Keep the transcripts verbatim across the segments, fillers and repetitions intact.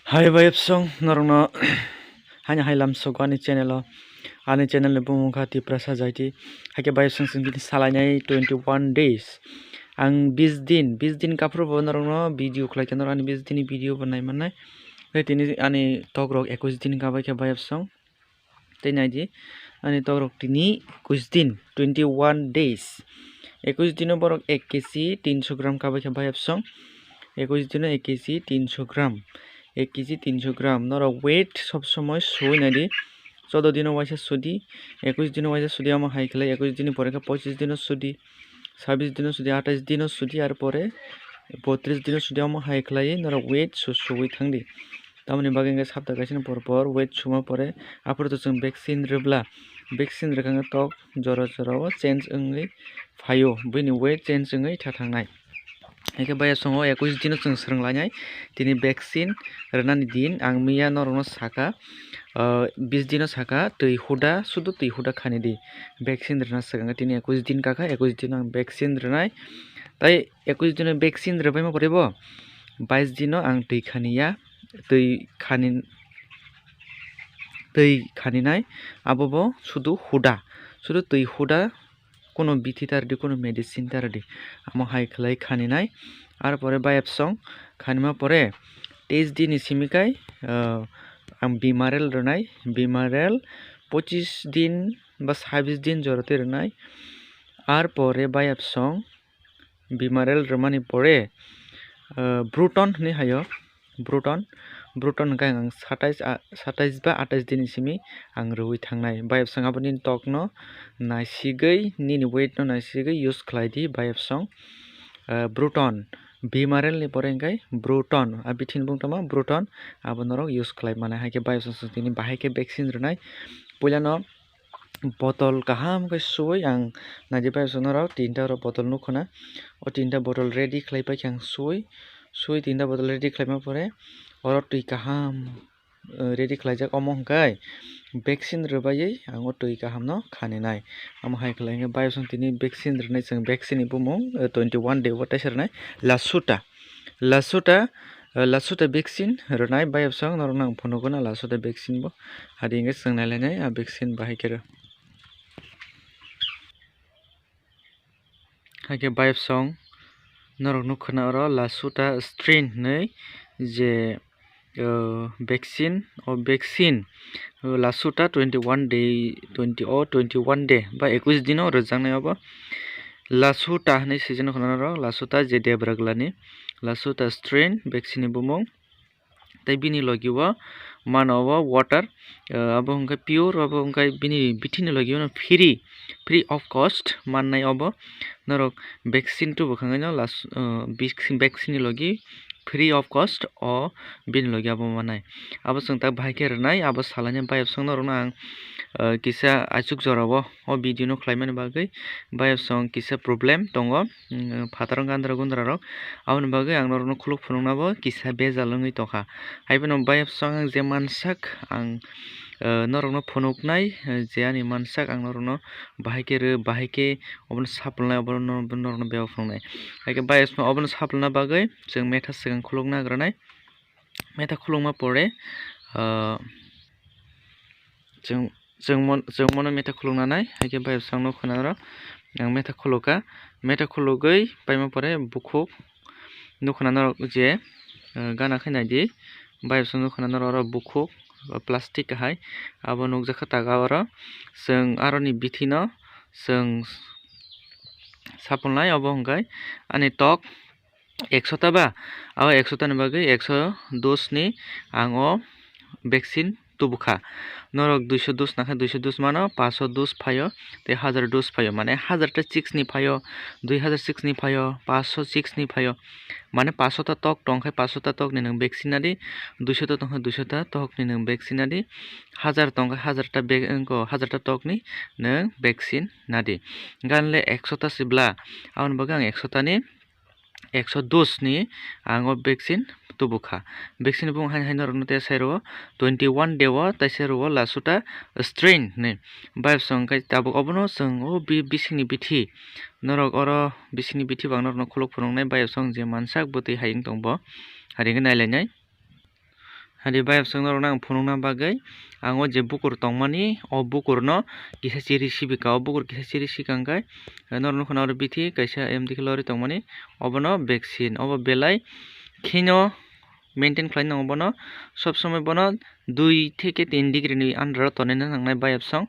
Hai bai song norokno hani hai lam sogo ani channel o. Ani channel ni bumung kha Tiprasa Jaiti. Haikhe bai song sing bini salainai twenty one days. Ang bis din, bis din kaphuru bo norokno video khlai khe norok ani bis din ni video bo nai mannai. Tei tini ani tok rok ekwis din ka bai khe bai song. Tei naidi, ani tok rok tini ekwis din, twenty one days. Ekwis dino borok ek kg tinso gram kabai khe bayapsong. Ekwis dino ek kg tinso gram, ek kg tinso gram. Norok weight sob somoi suwi naidi. Choudo dino waisa sudi, ekwis dino waisa sudi, omo hai khlai ekwis dini pore khe pochis dino sudi, sabis dino sudi, atais dino sudi, ar pore botris dino sudi, omo hai khlai norok weight su suwi thangdi. Tamoni bagwi hwnkhe sapta kaisani por por weight suma pore, aphuru to chwng vaccine rwbla, vaccine rwkha hwnkhe tok jora jora o change wngwi phaio, buini weight change wngwi tha thangnai. Haikhe bayasongo ekwis dino chwng swrwng lainai, tini vaccine rwnani din. Ang miya norokno saka, ah, bis dino saka, twi huda, sudu twi huda khani di. Vaccine rwna swkang khe tini ekwis din kakha, ekwis dino ang vaccine rwnai. Tai ekwis dino vaccine rwbaima pore bo bais dino ang twi khani ya. Twi khani, twi khaninai, abo bo sudu huda, sudu twi huda, kuno bithi ta rwdi, kuno medicine ta rwdi, amo hai khlai khaninai. Ar pore bayapsong khanima pore teis din ni simi kai, ah, ang bimarel rwnai, bimarel pochis din ba sabis din jora twi rwnai. Ar pore bayapsong bimarel rwmani pore, ah, Bruton hinwi haio, Bruton, Bruton hwnkhe ang satais, ah, satais ba atais dini simi ang rwui thangnai. Bayapsong aboni tokno naisigwi, nini weight no naisigwi use khlai di bayapsong, ah, Bruton, bimarel ni pore hwnkhe Bruton, a bithi ni bumung tamo Bruton, abo norok use khlai mannai. Haikhe bayapsong tini bahai khe vaccine rwnai, puilano botol kaham khe suwi ang naidi bai songno rok tinta rok botol nukho na. O tinta botol ready khlai paikhe ang suwi, suwi tinta botol ready khlaima pore oro twi kaham, eh, ready khlaijak, omo hwnkhe vaccine rwbaiwi ang o twi kahamno khaninai. Amo hai khlai hwnkhe bai song tini vaccine rwnai, chwng vaccine ni bumung, eh, twenty one day o teisa rwnai Lasuta. Lasuta, eh, Lasuta vaccine rwnai bayapsong norokno ang phunukgo na Lasuta vaccine bo. Adi hwnkhe chwng nailainai a vaccine bahai khe rw. Haikhe bayapsong norok nukha na oro Lasuta strain hinwi je, eh, vaccine, o vaccine, eh, Lasuta twenty one day, twenty o twenty one day ba ekwis dino rwjaknai obo. Lasuta hinwi swijak nukha na oro Lasuta je debra glani Lasuta strain vaccine ni bumung. Tei bini logi o mano obo water, eh, abo hwnkhe pure, abo hwnkhe bini bithi ni logi o free, free of cost mannai obo. Norok vaccine tubu khanai no last, eh, vaccine, vaccine ni logi free of cost o bini logi abo mannai. Abo chwng tak bahai khe rwnai, abo salaini bayapsong norokno ang, eh, kisa achuk jora o o video no khlaimani bagwi bayapsong kisa problem tongo, mm, phataro gandra gundra rok, aboni bagwi ang norokno khuluk phunukna bo kisa bejal wngwi tongkha. Haiphano bayapsong ang je mansak ang, eh, norokno phunuknai, eh, je ani mansak ang norokno bahai khe rw, bahai khe obono sapulnai, obono norokno bebak phunuknai. Haikhe bayapsong obono sapulna bagwi chwng metha swkang khulukna granai. Metha khulukma pore, ah, chwng, chwng mon-, chwng mono metha khulukna nai, haikhe bayapsong nukha na oro ang metha khulukha. Metha khulugwi paima pore bukhuk nukha na norok je, ah, gana khe naidi, bayapsong nukha na norok oro bukhuk, ah, plastic hai abo nukjakha taga oro. Chwng aroni bithi no chwng sapulnai, obo hwnkhe ani tok ekso ta ba, abo ekso ta ni bagwi ekso dos ni ang o vaccine tubukha. Norok duiso dos nakhe, duiso dos mano, paanch sho dos phaio, tei hazar dos phaio, mane hazar ta six ni phaio, dui hazar six ni phaio, paanch sho six ni phaio, mane paanch sho ta tok tongkhe, paanch sho ta tok ni nwng vaccine nadi, duiso ta tongkhe, duiso ta tok ni nwng vaccine nadi, hazar tongkhe, hazar ta bag-, wngkho, hazar ta tok ni nwng vaccine nadi. Ganle ekso ta sibla, aboni bagwi ang ekso ta ni ekso dos ni ang o vaccine tubukha. Vaccine bung haino haino rwno tei sai rwo twenty one day o tei sai rwo Lasuta strain hinwi. Bayapsong khe tabuk obono chwng o bi-, bisingni bithi norok oro bisingni bithi bo ang norokno khuluk phunuknai, bayapsong je mansak bwtwi hai wng tong bo, hari hwnkhe nailainai. Adi bayapsong norokno ang phunukna bagwi ang o je bukur tongmani, o bukurno kisa chiri sibika, o bukur kisa chiri sika hwnkhe norok nukha na oro bithi kaisa M D khe lori tongmani, obono vaccine, obo belai kheno maintain khlai nango bono, sob somoi bono dui theke tin degree ni under o tonina nangnai bayapsong.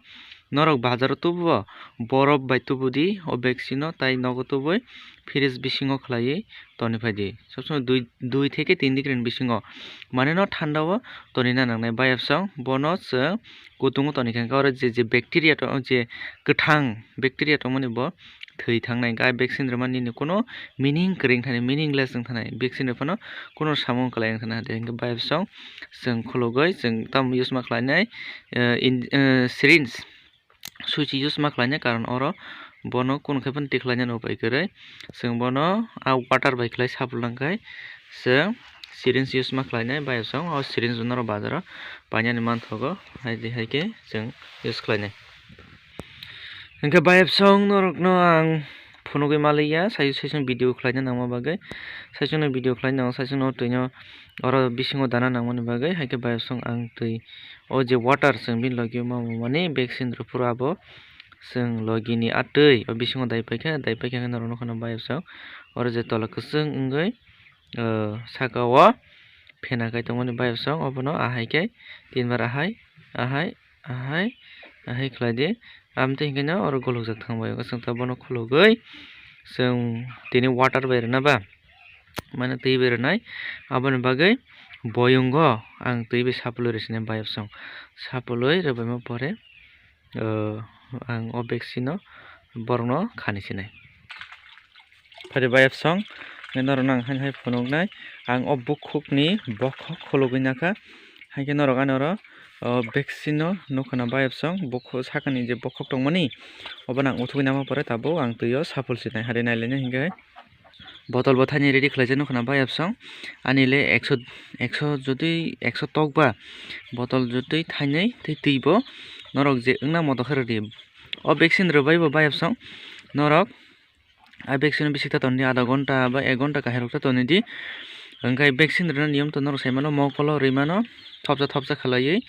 Norok bazaro tubuo borok bai tubudi o vaccine no, tai nogo tubui fridge bisingo khlaiwi toni phaidi. Sob somoi dui, dui theke tin degree ni bisingo, mane no thanda o tonina nangnai bayapsong. Bono chwng kutungo tonikha hwnkhe oro je, je bacteria tong, je kwthang bacteria tongmani bo thwi thangnai, hwnkhe vaccine rwmani nini kuno meaning kwrwi wngthani, meaningless wngthani, vaccine rwphano kuno samung kwlai wngthani. Hwnkhe bayapsong chwng khulugwi chwng tamo use ma khlainai, eh, in, eh, syringe, suichi use ma khlainai, karon oro bono kuno khe phano tikhlainani upai kwrwi. Chwng bono a water bai khlai saplangkhai chwng syringe use ma khlainai, bayapsong o syringe norok bazaro painani manthogo, hai di hai khe chwng use khlainai. Hwnkhe bayapsong norokno ang phunugwi maliya, sai, saichung video khlaina nangma bagwi, saichungno video khlaina nango, saichungno twino oro bisingo dana nangmani bagwi, hai khe bayapsong ang twi o je water chwng bini logi o mamani vaccine rwphuru abo chwng logi ni a twi o bisingo dai paikha, dai paikha hwnkhe norok nukha na bayapsong oro je tola kwchwng wngwi, o saka o phena kai tongmani bayapsong obono ahai khe tinbar ahai, ahai, ahai, ahai khlai di. Amtwi hwnkhe no oro golokjak thang bai o, chwng ta bono khulugwi chwng tini water bai rwna ba, mane twi bai rwnai, aboni bagwi boyungo ang twi bai sapulwi rw sinai bayapsong, sapulwi rwbaima pore, o, ang o vaccine no borokno khani sinai. Phari bayapsong, norokno ang hai hai phunuknai, ang o bukhukni bokhok khulugwi nakha, hai khe norok ani oro, o, vaccine no nukha na bayapsong, bukhuk sakani je bokhok tongmani, obono ang uthugwi nama pore tabuk ang twi o sapul sinai, hari nailainai hwnkhe. Botol bo thainwi ready khlaijak nukha na bayapsong, ani le ekso, ekso jotwi ekso tok ba botol jotwi thainwi tei twi bo norok je wngna moto khe rwdi. O vaccine rwbai bo bayapsong norok a vaccine bisik ta tongdi, adha ghonta ba ek ghonta kahirok ta tongdi. Hwnkhe vaccine rwna niyom to norok sai mano, mokolo rwi mano, thopsa thopsa khlaiwi,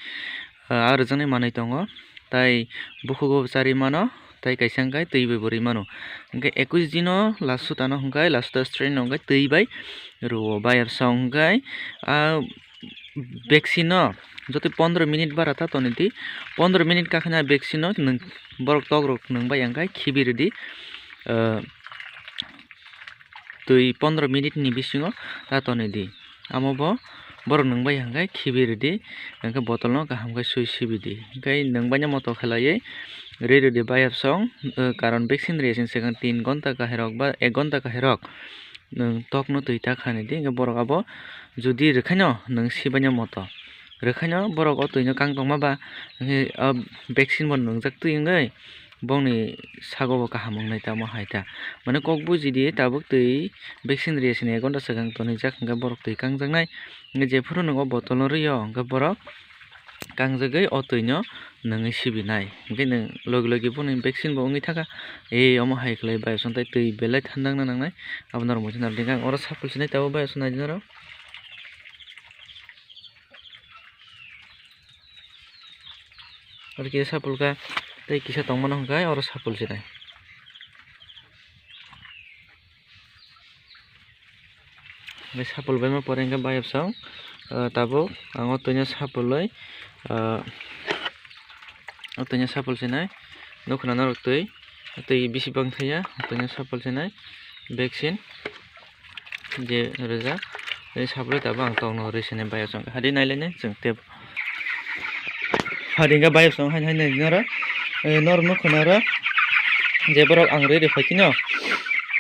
ah, a rwjaknai manwi tongo, tai bukhugo charwi mano, tai kaisa hwnkhe twi bai bo rwi mano. Hwnkhe ekush dino last sutano hwnkhe last suta strain no hwnkhe twi bai rwo. Bayapsong hwnkhe a vaccine no joto pondro minute bara ta toni di, pondro minute kakhe na vaccine no nwng borok tok rok nwng bai ya hwnkhe khibi rwdi, ah, twi pondro minute ni bisingo ta toni di, amo bo borok nwng bai ya hwnkhe khibi rwdi, hwnkhe botol no kaham khe swi sibi di, hwnkhe nwng bai ya moto khlaiwi rwi rwdi bayapsong, ah, karon vaccine rwya sini swkang tin ghonta kahirok ba ek ghonta kahirok nwng tokno twi ta khani di, hwnkhe borok abo jodi rwkhaino nwng sibaino moto rwkhaino borok o twino kang tongma ba, hwnkhe o vaccine bo nwngjak twi wngwi bongni sago bo kaham wngnai tamo hai ta. Mane kok buji di, tabuk twi vaccine rwya sini ek ghonta swkang tonijak, hwnkhe borok twi kangjaknai, hwnkhe jephuru nwng o botol no rw-o, hwnkhe borok kangjagwi o twino nwngwi sibinai. Hwnkhe nwng logi logi bono vaccine bo wngwi thangkha. E, omo hai khlai bayapsong tei twi belai thandakna nangnai. Abo norok muitu narwkdi khe ang oro sapul sinai tabuk bayapsong naidi norok. Oro kisa sapul kha tei kisa tongmano hwnkhe oro sapul sinai. Hwnkhe sapul baima pore hwnkhe bayapsong, ah, tabuk ang o twino sapulwi, ah, o twino sapul sinai nukha na norok twi, twi bisi bang thaya, o twino sapul sinai vaccine je rwjak, tei sapulwi tabuk ang tokno rwi sinai bayapsong hadi nailainai chwng tei. Hadi hwnkhe bayapsong haino haino noro, eh, norok nukha na oro je borok ang rwi rwi phaikhe no,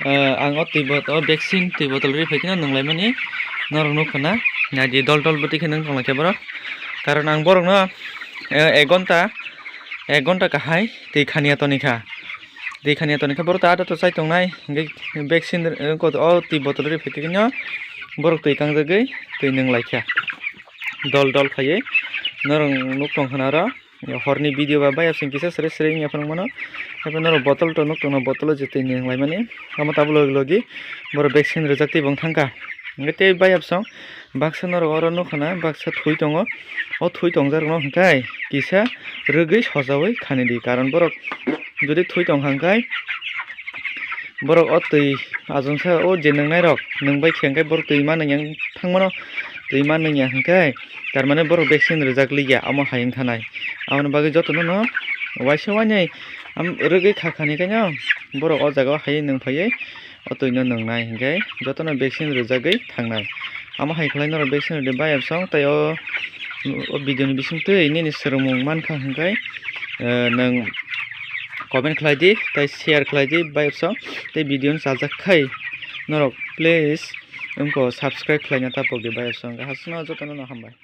eh, ang o twi bot-, o vaccine twi botol rwi phaikhe no nwng laimani norok nukha na. Naidi dol dol bwtwi khe nwng tonglaikha borok. Karon ang borokno, eh, ek ghonta, ek ghonta kahai twi khaniya tonikha. Twi khaniya tonikha borok ta ado to chai tongnai, hwnkhe vaccine, eh, o twi botol rwi phaikhe no borok twi kangjagwi twi nwng laikha. Dol dol khaiwi norok nuk tong khna oro. Horni video ba bayapsong kisa sere sere wngya phano mano. Haikhe norok bottle to nuk tongno, bottle o je twi nwng laimani. Omo tabuk logi logi borok vaccine rwjak twi bo wng thangkha. Hwnkhe tei bayapsong baksa norok oro nukha na, baksa thwi tongo. O thwi tongjakrokno hwnkhe kisa rwgwi sojaui khanidi, karon borok jodi thwi tongkha hwnkhe borok o twi ajungsa o je nwngnairok nwngbai khe hwnkhe borok twi ma nwngya thangmano, twi ma nwngya hwnkhe tarmane borok vaccine rwjak liya, omo hai wngkha nai. Aboni bagwi jotono no waisa wainwi rwgwi kha khani khe borok o jaga o hai nwng phaiwi o twi no nwngnai hwnkhe jotono vaccine rwjagwi thangnai. Amo hai khlai norok vaccine rwdi bayapsong, tei o, o video ni bisingtwi nini swrwngmung mankha hwnkhe, eh, nwng comment khlai di tei share khlai di bayapsong, tei video no chajak khai norok please wngkha subscribe khlaina tapok di bayapsong. Hasteno jotono no hambai.